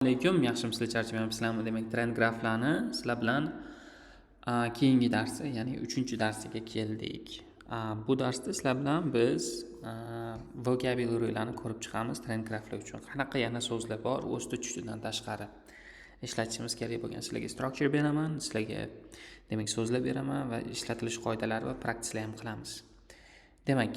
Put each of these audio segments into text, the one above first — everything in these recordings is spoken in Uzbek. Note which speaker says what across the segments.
Speaker 1: Alaykum, yaxshimisizlar, charchamayapsizlarmi? Demak, trend graflarni sizlar bilan keyingi darsi, ya'ni 3-darsiga keldik. Bu darsda sizlar bilan biz vocabularylarni ko'rib chiqamiz trend graflar uchun. Qanaqa yana so'zlar bor, o'sdi tushdidan tashqari ishlatishimiz kerak bo'lgan. Sizlarga structure beraman, sizlarga demak so'zlar beraman va ishlatilish qoidalari va practicelar ham qilamiz. Demak,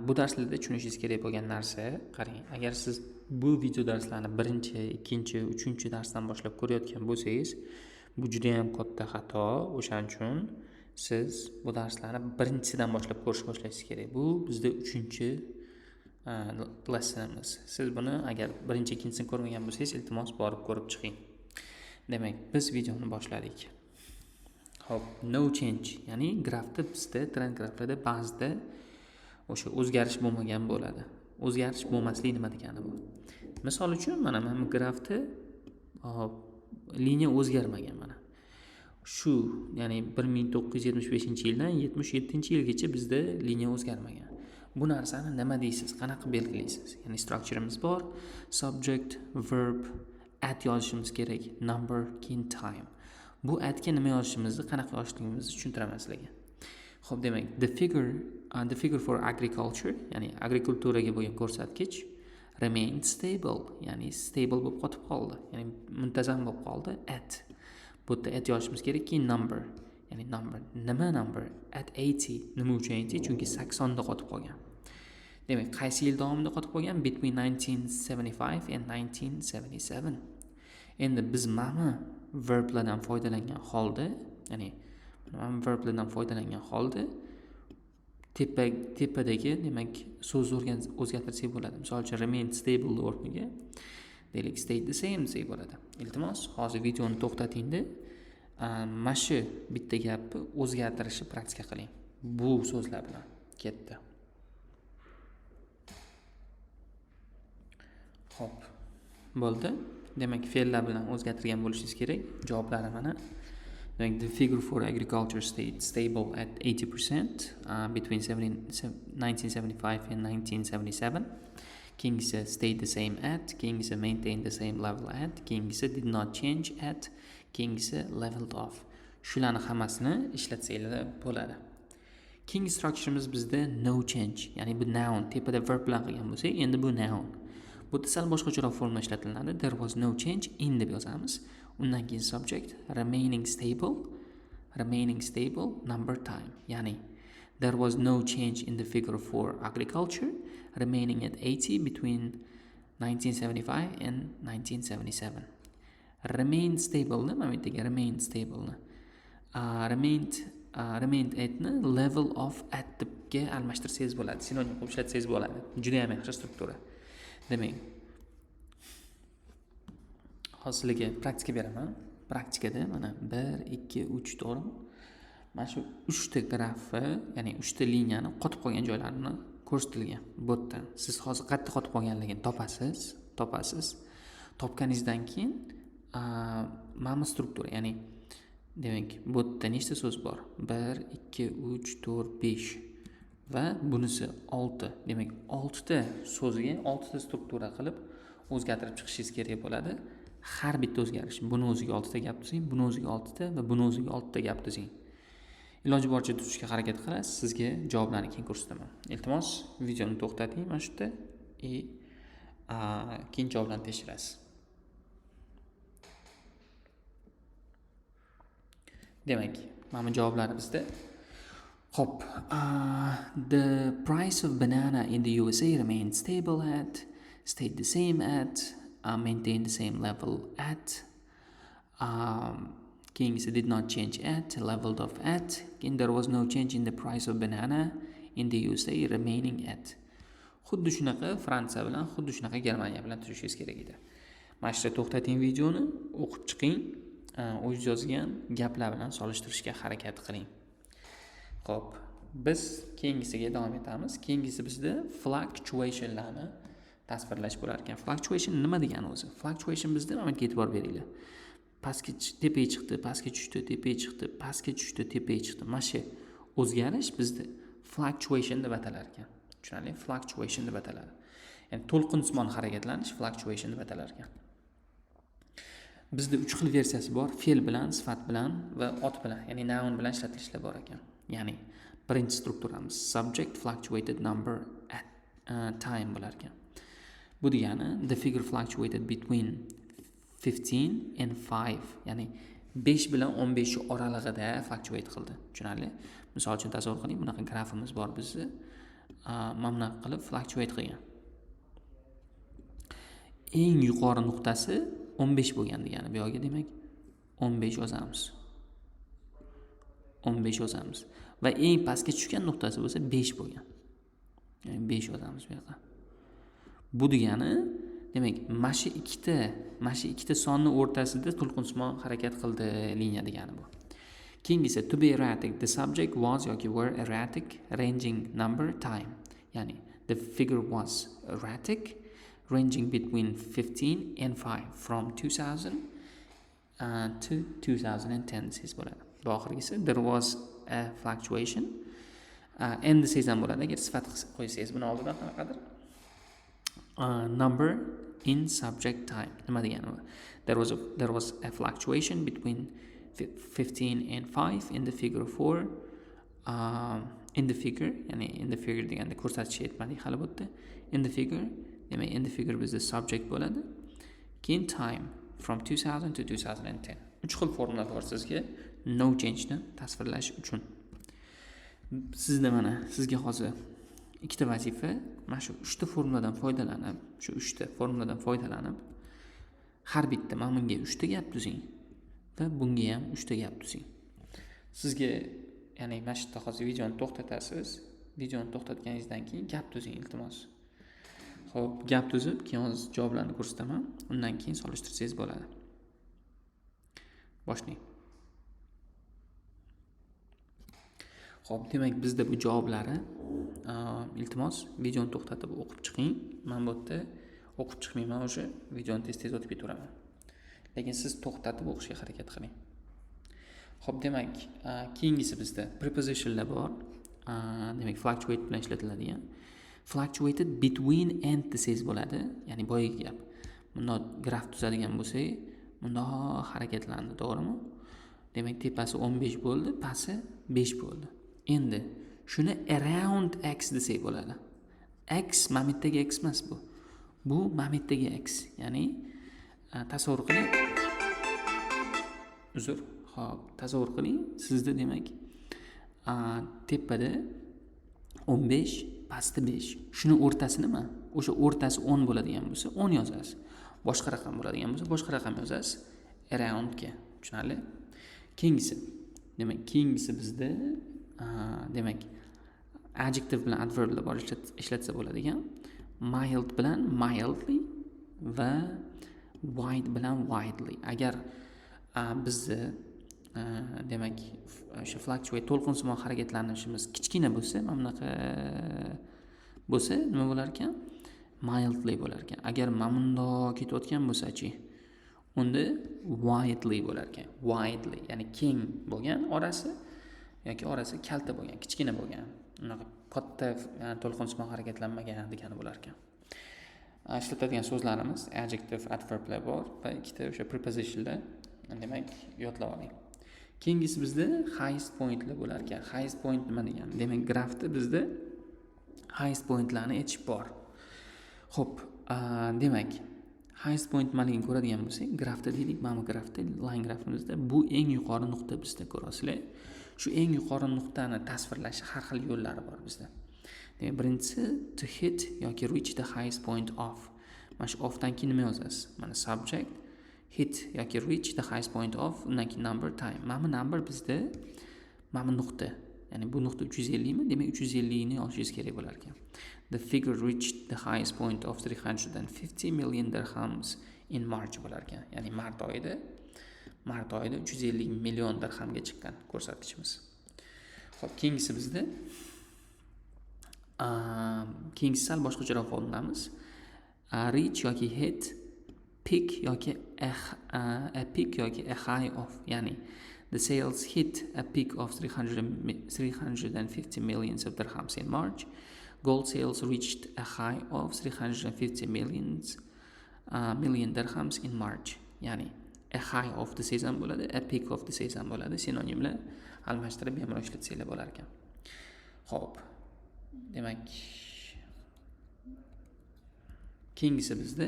Speaker 1: bu darslarda tushunishingiz kerak bo'lgan narsa, qarang, agar siz bu video darslarni 1-chi, 2-chi, 3-darsdan boshlab ko'rayotgan bo'lsangiz, bu juda ham katta xato. O'shaning uchun siz bu darslarni 1-sidan boshlab ko'rish boshlashingiz kerak. Bu bizda 3-chi lessonimiz. Siz buni agar 1-chi, 2-chisini ko'rmagan bo'lsangiz, iltimos borib ko'rib chiqing. Demak, biz videoni boshladik. Xo'p, no change, ya'ni grafda bizda trend graflarda ba'zida o'sha o'zgarish bo'lmagan bo'ladi. O'zgarish bo'lmasligi nima degani bu? Misol uchun, mana bu grafda hop, liniya o'zgarmagan mana. Shu, ya'ni 1975-yildan 77-yilgacha bizda liniya o'zgarmagan. Bu narsani nima deysiz? Qanaqa belgilaysiz? Ya'ni structureimiz bor, subject, verb, at yozishimiz kerak, number, keyin time. Bu atga nima yozishimizni, qanaqa yozishligimizni tushuntiraman sizlarga. Xo'p, demak, the figure for agriculture, ya'ni agrikulturaga bo'lgan ko'rsatkich remained stable, ya'ni stable bo'lib qotib qoldi, ya'ni muntazam bo'lib qoldi at. Bu yerda at yozishimiz kerak, keyin number, ya'ni number. Nima number? At 80. Nima uchun 80? Chunki 80 da qotib qolgan. Demak, qaysi yil davomida qotib qolgan? Between 1975 and 1977. Endi biz mana verblardan foydalangan holda, ya'ni mana verblardan foydalangan holda tepadagi demak so'zni o'zgartirsak bo'ladi. Misol uchun remain stable o'rniga deylik stay the same desak bo'ladi. Iltimos, hozir videoni to'xtatingda, mana shu bitta gapni o'zgartirishni praktika qiling. Bu so'zlar bilan ketdi. Xo'p, bo'ldi. Demak, fe'llar bilan o'zgartirgan bo'lishingiz kerak. Javoblari mana. Demak, the figure for agriculture stayed stable at 80% between 1975 and 1977. Keyingisi stayed the same at, keyingisi maintained the same level at, keyingisi did not change at, keyingisi leveled off. Shularni hammasini ishlatsanglar bo'ladi. Keyingi structureimiz bizda no change, ya'ni bu noun, tepada verb bilan qilgan bo'lsak, endi bu noun. Bu yerda sal boshqacharoq forma ishlatiladi. There was no change in deb yozamiz. Undan keyin subject remaining stable number time. Ya'ni there was no change in the figure for agriculture remaining at 80 between 1975 and 1977. Remain stable ni mana bu yerdagi remain stable ni remained at ni level of at debga almashtirsangiz bo'ladi. Sinonim qilib ishlatsangiz bo'ladi. Juda ham yaxshi struktura. Demak, hozir sizlarga praktika beraman. Praktikada mana 1, 2, 3 to'g'rimi? Mana shu 3 ta grafi, ya'ni 3 ta liniyani qotib qolgan joylarini ko'rsatilgan bu yerda. Siz hozir qayerda qotib qolganligini topasiz. Topganingizdan keyin mana bu struktura, ya'ni demak, bu yerda nechta so'z bor? 1, 2, 3, 4, 5 va bunisi 6. Demak, 6 ta so'zga 6 ta struktura qilib o'zgartirib chiqishingiz kerak bo'ladi. Har bitta o'zgarish, buni o'ziga 6 ta gap tuzing, buni o'ziga 6 ta va buni o'ziga 6 ta gap tuzing. Iloji boricha tuzishga harakat qilasiz. Sizga javoblarni keyin ko'rsataman. Iltimos, videoni to'xtating mana shu yerda и keyin javoblarni tekshirasiz. Demak, mana bu javoblari bizda. Xo'p, the price of banana in the USA remained stable at, stayed the same at, maintained the same level at, keyingisi did not change at, leveled off at, keyin there was no change in the price of banana in the USA remaining at. Xuddi shunaqa Fransiya bilan, xuddi shunaqa Germaniya bilan tuzishingiz kerak edi. Mana shu yerda to'xtating videoni, o'qib chiqing, o'zingiz yozgan gaplar bilan solishtirishga harakat qiling. Xo'p, biz keyingisiga davom etamiz. Keyingisi bizda fluctuationlarni tasvirlash bo'lar ekan. Fluctuation nima degani o'zi? Fluctuation bizda mana bu yerga e'tibor beringlar. Pastga tepaga chiqdi, pastga tushdi, tepaga chiqdi, pastga tushdi, tepaga chiqdi. Mana shu o'zgarish bizda fluctuation deb atalar ekan. Tushunarli? Fluctuation deb ataladi. Ya'ni to'lqinsimon harakatlanish fluctuation deb atalar ekan. Bizda uch xil versiyasi bor: fe'l bilan, sifat bilan va ot bilan, ya'ni noun bilan ishlatilishlar bor ekan. Ya'ni birinchi strukturamiz subject fluctuated number at time bo'lar ekan. Bu degani the figure fluctuated between 15 and 5, ya'ni 5 bilan 15 oralig'ida fluctuate qildi. Tushunarli? Misol uchun tasavvur qiling, bunaqa grafimiz bor bizni. Mana bunaqa qilib fluctuate qilgan. Eng yuqori nuqtasi 15 bo'lgan degani. Bu yoqga demak 15 yozamiz. 15 yozamiz. Va eng pastga tushgan nuqtasi bo'lsa 5 bo'lgan. Ya'ni 5 yozamiz bu yoqqa. Bu degani demak mana shu ikkita sonni o'rtasida to'lqinsimon harakat qildi liniya degani bu. Keyingisi to be erratic, the subject was yoki were erratic, ranging number time. Ya'ni the figure was erratic, ranging between 15 and 5 from 2000 to 2010 desangiz bo'ladi. Va oxirgisi there was a fluctuation. And desangiz ham bo'ladi agar sifat qo'ysangiz buni oldidan qanaqadir number in subject time. Nima degani bu? There was a fluctuation between 15 and 5 in the figure 4, in the figure, ya'ni in the figure deganda ko'rsatish aytmadik hali bu yerda. In the figure, demak in the figure bizda subject bo'ladi. Keyin time from 2000 to 2010. Uch xil formula bor sizga no change ni tasvirlash uchun. Sizda mana sizga hozir ikkita vazifa: mana shu uchta formuladan foydalanib, shu uchta formuladan foydalanib har bitta mana bunga uchta gap tuzing va bunga ham uchta gap tuzing. Sizga, ya'ni mana shu yerda hozir videoni to'xtatasiz. Videoni to'xtatganingizdan keyin gap tuzing, iltimos. Ho'p, gap tuzib, keyin hozir javoblarni ko'rsataman. Undan keyin solishtirsangiz bo'ladi. Boshlang. Ho'p, demak bizda bu javoblari, iltimos videoni to'xtatib o'qib chiqing. Men bu yerda o'qib chiqmayman, o'sha videoni tez-tez o'tib ketaveraman. Lekin siz to'xtatib o'qishga harakat qiling. Xo'p, demak, keyingisi bizda prepositionlar bor. Demak, fluctuate bilan ishlatiladigan. Fluctuated between and desangiz bo'ladi. Ya'ni boyagi gap. Bundoq graf tuzadigan bo'lsak, bundoq harakatlandi, to'g'rimi? Demak, tepasi 15 bo'ldi, pasti 5 bo'ldi. Endi shuni around x desak bo'ladi. X mana bu x emas bu. Bu mana bu x. Ya'ni tasavvur qiling. Uzr. Xo'p, tasavvur qiling, sizda demak tepada 15, pastda 5. Shuni o'rtasi nima? O'sha o'rtasi 10 bo'ladigan bo'lsa, 10 yozasiz. Boshqa raqam bo'ladigan bo'lsa, boshqa raqam yozasiz. Aroundga. Tushunarli? Keyingisi. Demak, keyingisi bizda demak adjective bilan adverblar bor ishlatsa bo'ladigan. Mild bilan mildly va wide bilan widely. Agar bizni demak o'sha fluctuate to'lqinsimon harakatlanishimiz kichkina bo'lsa, mana bunaqa bo'lsa, nima bo'lar ekan? Mildly bo'lar ekan. Agar mana bundoq ketayotgan bo'lsa-chi, unda widely bo'lar ekan. Widely, ya'ni keng bo'lgan orasi yoki orasi kalta bo'lgan, kichkina bo'lgan, unaqa katta to'lqinsimon harakatlanmagan degani bo'lar ekan. Ishlatadigan so'zlarimiz adjective, adverblar bor va ikkita o'sha prepositionlar, demak, yodlab oling. Keyingisi bizda highest pointlar bo'lar ekan. Highest point nima degani? Demak, grafda bizda highest pointlarni aytish bor. Xo'p, demak, highest point nimaligini ko'radigan bo'lsak, grafda deylik, mana bu grafda, line grafimizda bu eng yuqori nuqta bizda, ko'rasizlar. Shu eng yuqori nuqtani tasvirlash har xil yo'llari bor bizda. Demak, birinchisi to hit yoki reach the highest point of. Mana shu ofdan keyin nima yozasiz? Mana subject hit yoki reach the highest point of, undan keyin number time. Mana bu number bizda mana bu nuqta. Ya'ni bu nuqta 350 mi? Demak, 350 ni yozishingiz kerak bo'lar ekan. The figure reached the highest point of 350 million dirhams in March bo'lar ekan. Ya'ni mart oyida 350 million dirhamga chiqqan ko'rsatkichimiz. Xo'p, keyingisi bizda keyingisi sal boshqacharoq formulamiz. Reach yoki hit peak yoki a peak yoki a high of, ya'ni the sales hit a peak of 350 millions of dirhams in March. Gold sales reached a high of 350 million dirhams in March. Ya'ni A high of desangiz ham bo'ladi, a peak of desangiz ham bo'ladi. Sinonimlar almashtirib bemalol ishlatsanglar bo'lar ekan. Xo'p. Demak, keyingisi bizda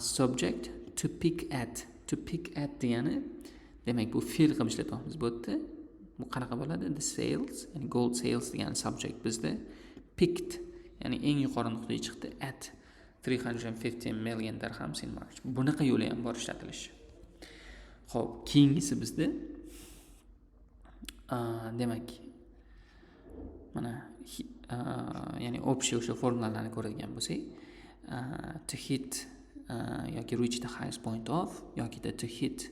Speaker 1: subject to pick at. To pick at degani, demak, bu fe'l qilib ishlatyapmiz bu yerda. Bu qanaqa bo'ladi? The sales, ya'ni gold sales degani subject bizda picked, ya'ni eng yuqori nuqtaga chiqdi at 315 million dirhams in March. Bunaqa yo'li ham bor ishlatilishi. Xo'p, keyingisi bizda demak, mana ya'ni общий o'sha formulalarni ko'radigan bo'lsak, to hit yoki reach the highest point of, yoki to hit,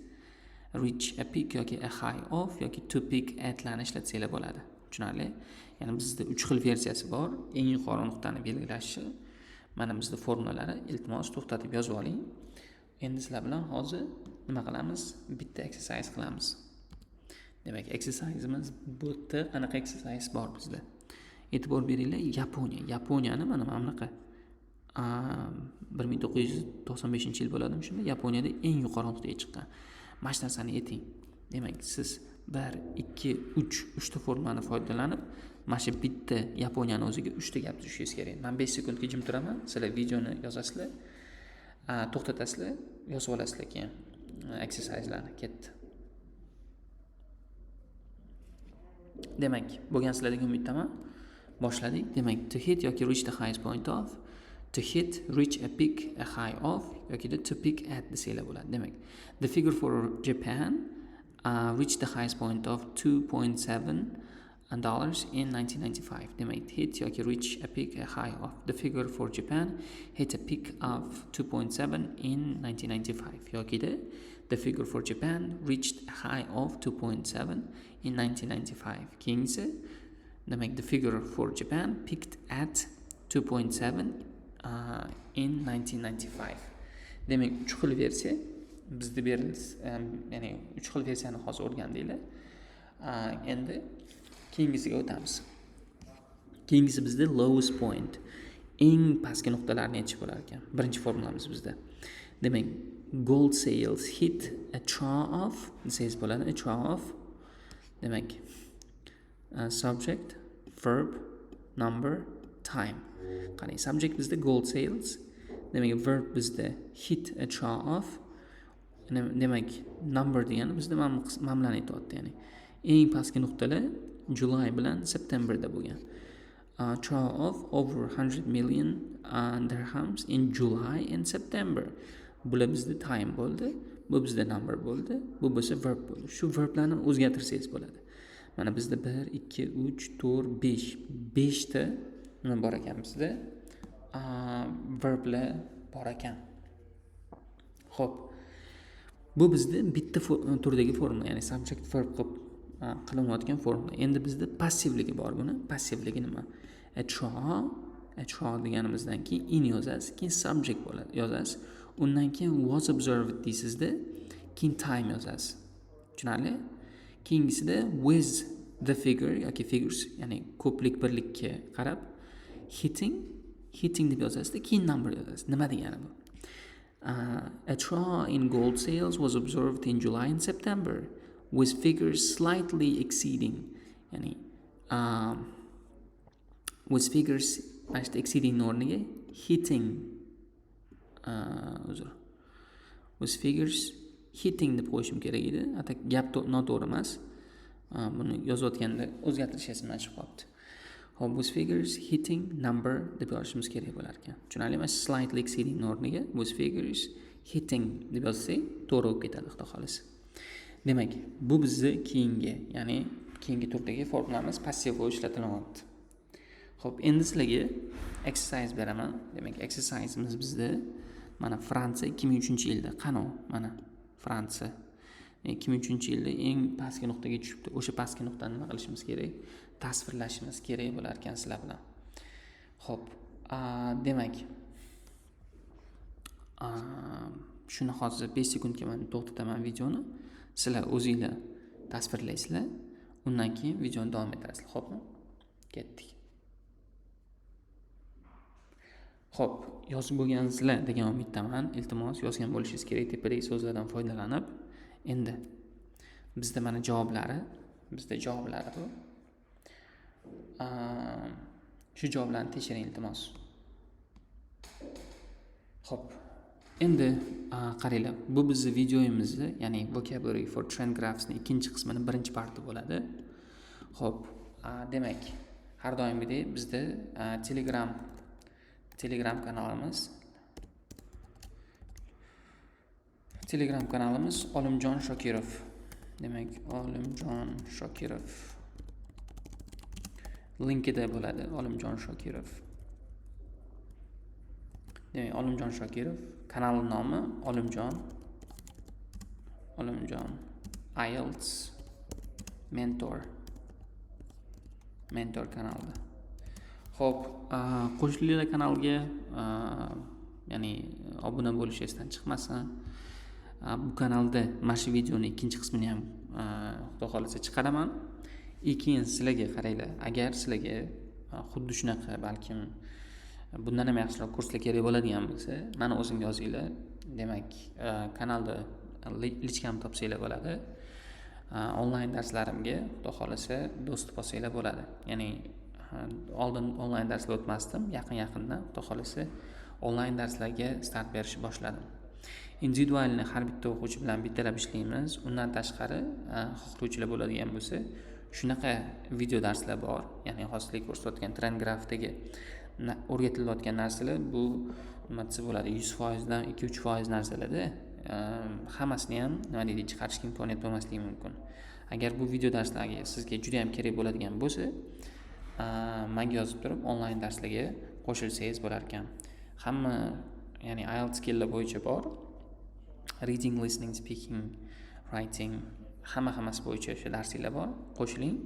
Speaker 1: reach a peak yoki a high of, yoki to peak atlarni ishlatsanglar bo'ladi. Tushunarli? Ya'ni bizda 3 xil versiyasi bor. Eng yuqori nuqtani belgilashi. Mana bizda formulalari, iltimos to'xtatib yozib oling. Endi sizlar bilan hozir nima qilamiz? Bitta exercise qilamiz. Demak, exercise'imiz bu yerda qanaqa exercise bor bizda? E'tibor beringlar, Yaponiya. Yaponiyani mana bunaqa 1995-yil bo'ladimi shunda? Yaponiyada eng yuqori nuqtaga chiqqan. Mana shu narsani ayting. Demak, siz 1, 2, 3, 3 ta formulani foydalanib, mana shu bitta Yaponiyani o'ziga 3 ta gap tuzishingiz kerak. Men 5 sekundga jim turaman, sizlar videoni yozasizlar, to'xtatasizlar, yozib olasizlar keyin exercise'larni. Ketdi. Demak, bo'lgan sizlar degan umiddaman. Boshladik. Demak, to hit yoki reach the highest point of, to hit, reach a peak, a high of, yoki to peak at desanglar bo'ladi. Demak, the figure for Japan reached the highest point of $2.7 in 1995. Demak, hit yoki reach a peak, a high of. The figure for Japan hit a peak of 2.7 in 1995. Yoki the figure for Japan reached a high of 2.7 in 1995. Keyingisi, demak, the figure for Japan peaked at 2.7 in 1995. Demak, 3 xil versiya bizda berildi, ya'ni 3 xil versiyani hozir o'rgandinglar. Endi keyingisiga o'tamiz. Keyingisi bizda lowest point, eng pastki nuqtalarni aytish bo'lar ekan. Birinchi formulamiz bizda. Demak, gold sales hit a trough of desangiz bo'ladi, a trough of. Demak, subject, verb, number, time. Qarang, subject bizda gold sales, demak verb bizda hit a trough of, demak number degani bizda mana bularni aytyapti, ya'ni eng pastki nuqtalar July bilan Septemberda bo'lgan. Trough of over 100 million dirhams in July and September. Bular bizda time bo'ldi, bu bizda number bo'ldi, bu bo'lsa verb bo'ldi. Shu verblarni o'zgartirsangiz bo'ladi. Mana bizda 1, 2, 3, 4, 5, 5 ta nima bor ekan bizda? Verblar bor ekan. Xo'p. Bu bizda bitta turdagi formula, ya'ni subject verb qilib qilinayotgan formula. Endi bizda passivligi bor buni. Passivligi nima? A trough deganimizdan keyin in yozasiz, keyin subject bo'ladi, yozasiz. Undan keyin was observed deysizda, keyin time yozasiz. Tushunarli? Keyingisida with the figure yoki figures, ya'ni ko'plik birlikka qarab hitting deb yozasizda, keyin number yozasiz. Nima degani bu? A trough in gold sales was observed in July and September with figures slightly exceeding, ya'ni with figures mana shu exceeding o'rniga hitting, uzr, with figures hitting deb qo'yishim kerak edi. Ata gap noto'g'ri emas. Buni yozayotganda o'zgartirish esimdan chiqib qolibdi. Xo'p, with figures hitting number deb yozishimiz kerak bo'lar ekan. Tushunarli emas, slightly exceeding o'rniga with figures hitting deb yozsak to'g'ri bo'lib ketadi, xudo xolasa. Demak, bu bizni keyingi, ya'ni keyingi turdagi formulamiz passiv bo'lib ishlatilyapti. Xo'p, endi sizlarga exercise beraman. Demak, exercise'imiz bizda mana Fransiya 2003-yilda. Qani u? Mana Fransiya 2003-yilda eng pastki nuqtaga tushibdi. O'sha pastki nuqtani nima qilishimiz kerak? Tasvirlashimiz kerak bo'lar ekan sizlar bilan. Xo'p, demak, shuni hozir 5 sekundga men to'xtataman videoni. Sizlar o'zinglar tasvirlaysizlar. Undan keyin videoni davom ettirasizlar. Xo'pmi? Ketdik. Xo'p, yozib bo'lgansizlar degan umiddaman. Iltimos, yozgan bo'lishingiz kerak tepadagi so'zlardan foydalanib. Endi bizda mana javoblari, bizda javoblari bu. Shu javoblarni tekshiring, iltimos. Xo'p, endi qaranglar, bu bizni videomizni, ya'ni Vocabulary for Trend Graphsni ikkinchi qismini birinchi parti bo'ladi. Xo'p, demak, har doimgidek bizda Telegram kanalimiz Olimjon Shokirov. Demak, Olimjon Shokirov linkida bo'ladi, Olimjon Shokirov. Demak, Olimjon Shokirov kanal nomi Olimjon IELTS Mentor kanalida. Xo'p, qo'shilinglar kanalga, ya'ni obuna bo'lish esdan chiqmasin. Bu kanalda mana shu videoni ikkinchi qismini ham, xudo xohlasa, chiqaraman. И keyin sizlarga, qaranglar, agar sizlarga xuddi shunaqa, balkim bundan ham yaxshiroq kurslar kerak bo'ladigan bo'lsa, mani o'zimga yozinglar. Demak, kanalda личка mni topsanglar bo'ladi. Onlayn darslarimga, xudo xohlasa, доступ olsanglar bo'ladi. Ya'ni oldin onlayn darslar o'tmasdim, yaqin yaqindan, xudo xohlasa, onlayn darslarga start berishni boshladim. Индивидуальный har bitta o'quvchi bilan bittalab ishlaymiz. Undan tashqari, xohlovchilar bo'ladigan bo'lsa, shunaqa video darslar bor. Ya'ni hozir sizlarga ko'rsatayotgan trend grafdagi o'rgatilayotgan narsalar, bu nima desa bo'ladi, 100%dan 2-3% narsalarda. Hammasini ham, nima deydi, chiqarishga imkoniyat bo'lmasligi mumkin. Agar bu video darslarga sizga juda yam kerak bo'ladigan bo'lsa, manga yozib turib, onlayn darslarga qo'shilsangiz bo'lar ekan. Hamma, ya'ni IELTS skilllar bo'yicha bor, reading, listening, speaking, writing, hamma hammasi bo'yicha o'sha darsliklar bor. Qo'shiling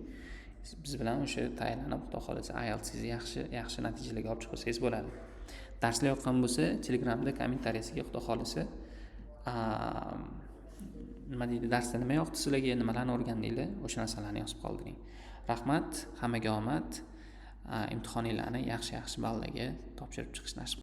Speaker 1: biz bilan, o'sha tayyorlanib, xudo xohlasa, IELTSingizni yaxshi yaxshi natijalarga olib chiqarsangiz bo'ladi. Darslar yoqqan bo'lsa, Telegramda kommentariyasiga, xudo xohlasa, nima deydi, darsda nima yoqdi sizlarga, nimalarni o'rgandinglar, o'sha narsalarni yozib qoldiring. Rahmat, hammaga omad, imtihoninglarni yaxshi yaxshi ballarga topshirib chiqish nasib.